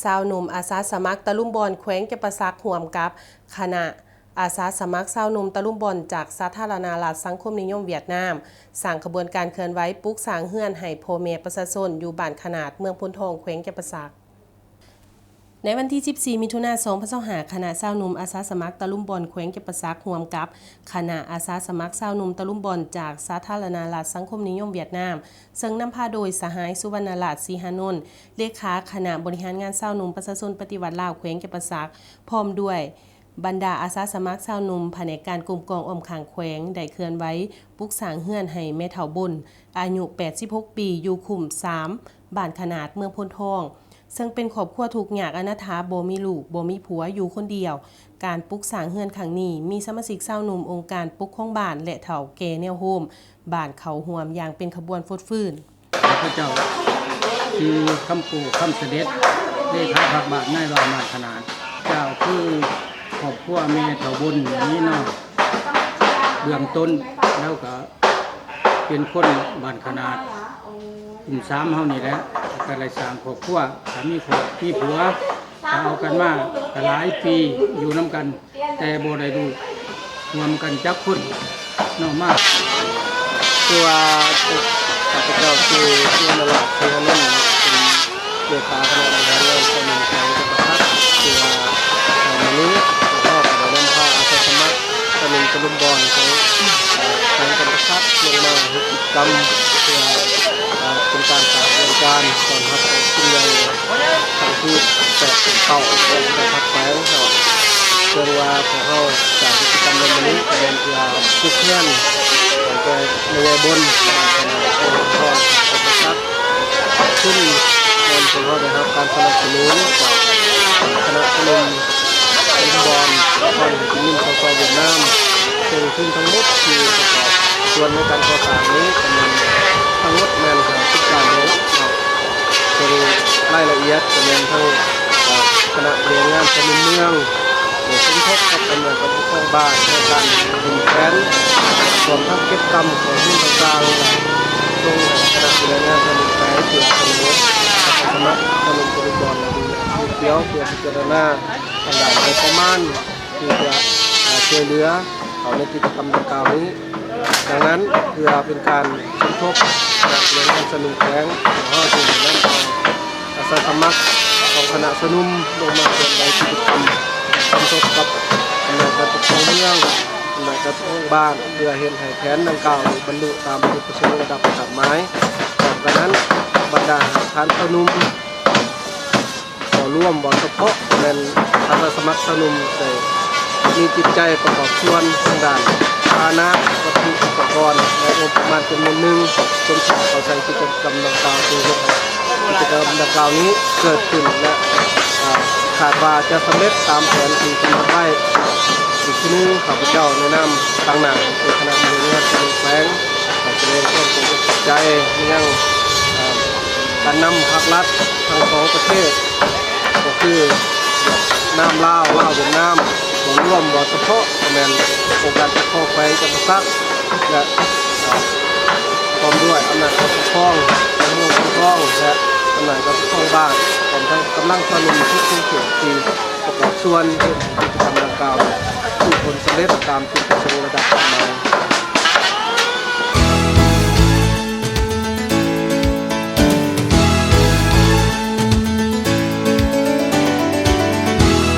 ຊາວໜຸ່ມອາສາສະໝັກຕະລຸມບ່ອນແຂວງຈຳປາສັກ ຮ່ວມກັບຄະນະອາສາສະໝັກຊາວໜຸ່ມຕະລຸມບ່ອນຈາກສາທາລະນະລັດສັງຄົມນິຍົມຫວຽດນາມ ສ້າງຂະບວນການເຄື່ອນໄຫວປຸກສ້າງເຮືອນໃຫ້ພໍ່ແມ່ປະຊາຊົນຢູ່ບ້ານຂະໜາດ ເມືອງໂພນທອງ ແຂວງຈຳປາສັກ. ໃນວັນທີສິບສີ່ ມິຖຸນາ ສອງພັນຊາວຫ້າ ຄະນະຊາວໜຸ່ມອາສາສະໝັກຕະລຸມບ່ອນແຂວງຈຳປາສັກ ຮ່ວມກັບຄະນະອາສາສະໝັກຊາວໜຸ່ມຕະລຸມບ່ອນຈາກສາທາລະນະລັດສັງຄົມນິຍົມຫວຽດນາມ ເຊິ່ງນຳພາໂດຍສະຫາຍ ສຸວັນນະລາດ ສີຫານົນ ເລຂາຄະນະບໍລິຫານງານຊາວໜຸ່ມປະຊາຊົນປະຕິວັດລາວແຂວງຈຳປາສັກ ພ້ອມດ້ວຍບັນດາອາສາສະໝັກຊາວໜຸ່ມ ພະແນກການກົມກອງອ້ອມຂ້າງແຂວງ ໄດ້ເຄື່ອນໄຫວປຸກສ້າງເຮືອນໃຫ້ແມ່ເຖົ້າບົນ ອາຍຸແປດສິບຫົກປີ ຢູ່ຄຸ້ມສາມ ບ້ານຂະໜາດ ເມືອງໂພນທອງ ເຊິ່ງເປັນຄອບຄົວທຸກຍາກອະນາຖາ ບໍ່ມີລູກ ບໍ່ມີຜົວ ຢູ່ຄົນດຽວ. ການປຸກສ້າງເຮືອນຄັ້ງນີ້ ມີສະມາຊິກຊາວໜຸ່ມ ອົງການປົກຄອງບ້ານ ແລະ ເຖົ້າແກ່ແນວໂຮມບ້ານເຂົ້າຮ່ວມຢ່າງເປັນຂະບວນຟົດຟື້ນ. ຂ້າພະເຈົ້າຊື່ ຄຳປູ່ ຄຳສະເດັດ ເລຂາພັກບ້ານນາຍວ່າງບ້ານຂະໜາດ. ເຈົ້າຄືຄອບຄົວແມ່ເຖົ້າບົນນີ້ເນາະ ເບື້ອງຕົ້ນລາວກະ ເປັນຄົນບ້ານຂະໜາດ ກຸ່ມສາມເຮົານີ້ແຫຼະ ກະໄດ້ສ້າງຄອບຄົວ ກະມີຄອບມີຜົວ ກະເອົາກັນມາກະຫຼາຍປີຢູ່ນຳກັນ ແຕ່ບໍ່ໄດ້ລູກຮ່ວມກັນຈັກຄົນເນາະ ມາ ຄືວ່າ ຂ້າພະເຈົ້າຊື່ ສຸວັນນະລາດ ເທວະນົນ ເປັນເລຂາຄະນະບໍລິຫານງານຊາວໜຸ່ມແຂວງຈຳປາສັກ ຄືວ່າ ໃນມື້ນີ້ ພວກເຮົາກະໄດ້ນຳພາອາສາສະໝັກ ຕະລຸມຕະລຸມບ່ອນຂອງ ເອີ ແຂວງຈຳປາສັກ ລົງມາເຮັດກິດຈະກຳ ເພື່ອ ເອີ ເປັນການສ້າງຂະບວນການຕ້ອນຮັບຂອງກຸ່ມໃຫຍ່ ທັງທີ່ແປດສິບເກົ້າ ຂອງແຕ່ລະພັກແຂວງເນາະ. ເຊິ່ງວ່າພວກເຮົາສ້າງກິດຈະກຳໃນມື້ນີ້ ກະແມ່ນເພື່ອຜູກແຂນໃຫ້ແກ່ແມ່ໃຫຍ່ບົນ ບ້ານຂະໜາດ ເມືອງໂພນທອງ ແຂວງຈຳປາສັກ. ຂອບຄຸນ ແມ່ນພວກເຮົາໄດ້ຮັບການສະໜັບສະໜູນຈາກຄະນະຊາວໜຸ່ມຕະລຸມບ່ອນ ນະຄອນເວຍມິນ ສປ ຫວຽດນາມ ເຊິ່ງທຶນທັງໝົດທີ່ປະກອບສ່ວນໃນການກໍ່ສ້າງນີ້ ກະແມ່ນທັງໝົດແມ່ນຫ້າສິບລ້ານໂດລາເນາະ. ເຊິ່ງລາຍລະອຽດກະແມ່ນທັງ ເອີ ຄະນະບໍລິຫານງານຊາວໜຸ່ມເມືອງ ໄດ້ສົມທົບກັບອຳນາດການປົກຄອງບ້ານ ໃນການຂຶ້ນແຜນ ລວມທັງເກັບກຳຂໍ້ມູນຕ່າງໆ ສົ່ງໃຫ້ຄະນະບໍລິຫານງານຊາວໜຸ່ມແຂວງ ເພື່ອສະເໜີອາສາສະໝັກຊາວໜຸ່ມຕະລຸມບ່ອນ ແລະ ດູແລທີ່ກ່ຽວ ເພື່ອພິຈາລະນາທາງດ້ານງົບປະມານ ທີ່ຈະ ເອີ ຊ່ວຍເຫຼືອເຂົ້າໃນກິດຈະກຳດັ່ງກ່າວນີ້. ດັ່ງນັ້ນ ເພື່ອເປັນການສົມທົບຄະນະບໍລິຫານງານຊາວໜຸ່ມແຂວງ ພວກເຮົາຈຶ່ງໄດ້ນຳເອົາອາສາສະໝັກຂອງຄະນະຊາວໜຸ່ມລົງມາເຄື່ອນໄຫວກິດຈະກຳ ສົມທົບກັບອຳນາດການປົກຄອງເມືອງ ອຳນາດການປົກຄອງບ້ານ ເພື່ອເຮັດໃຫ້ແຜນດັ່ງກ່າວນີ້ບັນລຸຕາມຈຸດປະສົງລະດັບຄາດໝາຍ. ພ້ອມກັນນັ້ນ ບັນດາຮາກຖານຊາວໜຸ່ມ ເຂົ້າຮ່ວມເວົ້າສະເພາະແມ່ນອາສາສະໝັກຊາວໜຸ່ມໄດ້ມີຈິດໃຈປະກອບສ່ວນທາງດ້ານພາຫະນະ ວັດຖຸອຸປະກອນ ແລະ ງົບປະມານຈຳນວນໜຶ່ງ ສົມທົບເຂົ້າໃສ່ກິດຈະກຳດັ່ງກ່າວ ເພື່ອເຮັດໃຫ້ກິດຈະກຳດັ່ງກ່າວນີ້ເກີດຂຶ້ນ ແລະ ອາ ຄາດວ່າຈະສຳເລັດຕາມແຜນທີ່ກຳນົດໄວ້. ອີກທີໜຶ່ງ ຂ້າພະເຈົ້າໃນນາມຕາງໜ້າຂອງຄະນະບໍລິຫານງານຊາວໜຸ່ມແຂວງ ຂໍສະແດງຄວາມຂອບໃຈມາຍັງ ເອີ ການນຳພາກລັດທັງສອງປະເທດ ກໍຄືຫວຽດນາມລາວ ລາວຫວຽດນາມ ເວົ້າລວມ ເວົ້າສະເພາະ ກໍແມ່ນອົງການປົກຄອງແຂວງຈຳປາສັກ ແລະ ພ້ອມດ້ວຍອຳນາດການປົກຄອງເມືອງໂພນທອງ ແລະ ອຳນາດການປົກຄອງບ້ານ ພ້ອມທັງກຳລັງຊາວໜຸ່ມທຸກເຂດທີ່ປະກອບສ່ວນເຮັດໃຫ້ກິດຈະກຳດັ່ງກ່າວມີຜົນສຳເລັດຕາມຈຸດປະສົງລະດັບຄາດໝາຍ.